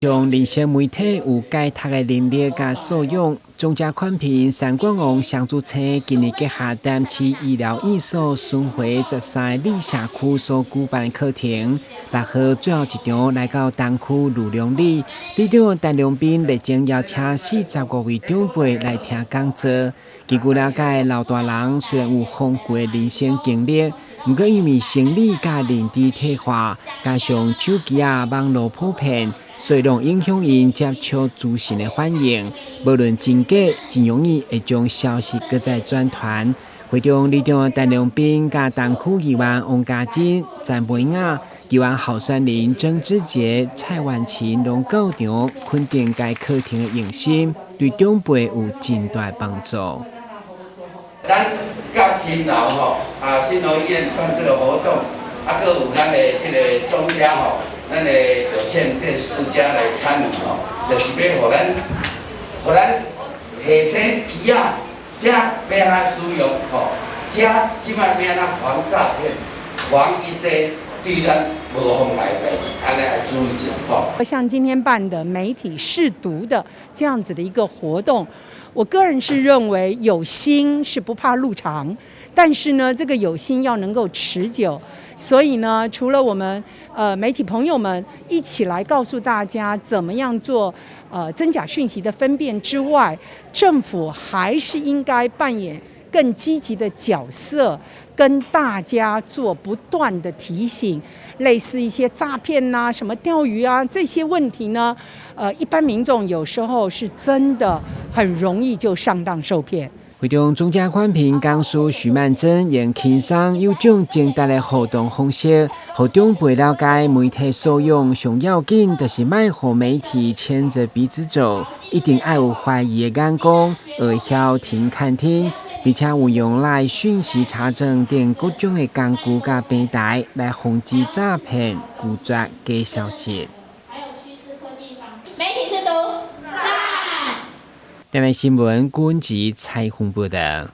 將認識媒體有解讀的能力佮素養。中嘉寬頻三冠王雙主星今年結合淡市醫療院所巡迴13里社區所舉辦課程，6號最後一場來到東區呂良里，里長陳良斌熱情邀請45位長輩來聽講座。根據了解，老大人雖然有豐富的人生經歷，毋過因為生理佮認知退化，加上手機仔網路普遍，所以攏影響𪜶接觸資訊的反應。無論真假，真容易會將消息閣再轉傳。會中里長陳良斌佮東區議員王家珍、陳培雅、議員候選人曾志杰、蔡婉琴攏到場肯定該課程的用心，對長輩有真大幫助。咱佮新樓吼，啊新樓醫院辦這個活動，啊，閣有咱的這個中嘉吼，咱的有線電視家來參與吼，就是欲予咱，予咱提醒機仔，這欲按怎使用吼，這這擺欲按怎防詐騙，防一些對咱無妨害的代誌，按呢愛注意一下吼。像今天辦的媒體識讀的這樣子的一個活動，我個人是認為有心是不怕路長，但是呢，這個有心要能夠持久。所以呢，除了我們媒體朋友們一起來告訴大家怎麼樣做真假訊息的分辨之外，政府還是應該扮演更積極的角色，跟大家做不斷的提醒，類似一些詐騙吶、什麼釣魚啊這些問題呢，一般民眾有時候是真的很容易就上當受騙。會中中嘉寬頻董事許曼珍用輕鬆有獎徵答的互動方式，予長輩了解媒體素養上要緊，就是莫予媒體牽著鼻子走，一定愛有懷疑的眼光，會曉停看聽，並且運用來訊息查證等各種的工具佮平台來防止詐騙、拒絕假消息。還有趨勢科技方媒體識讀，讚！電視新聞，君吉采訪報導。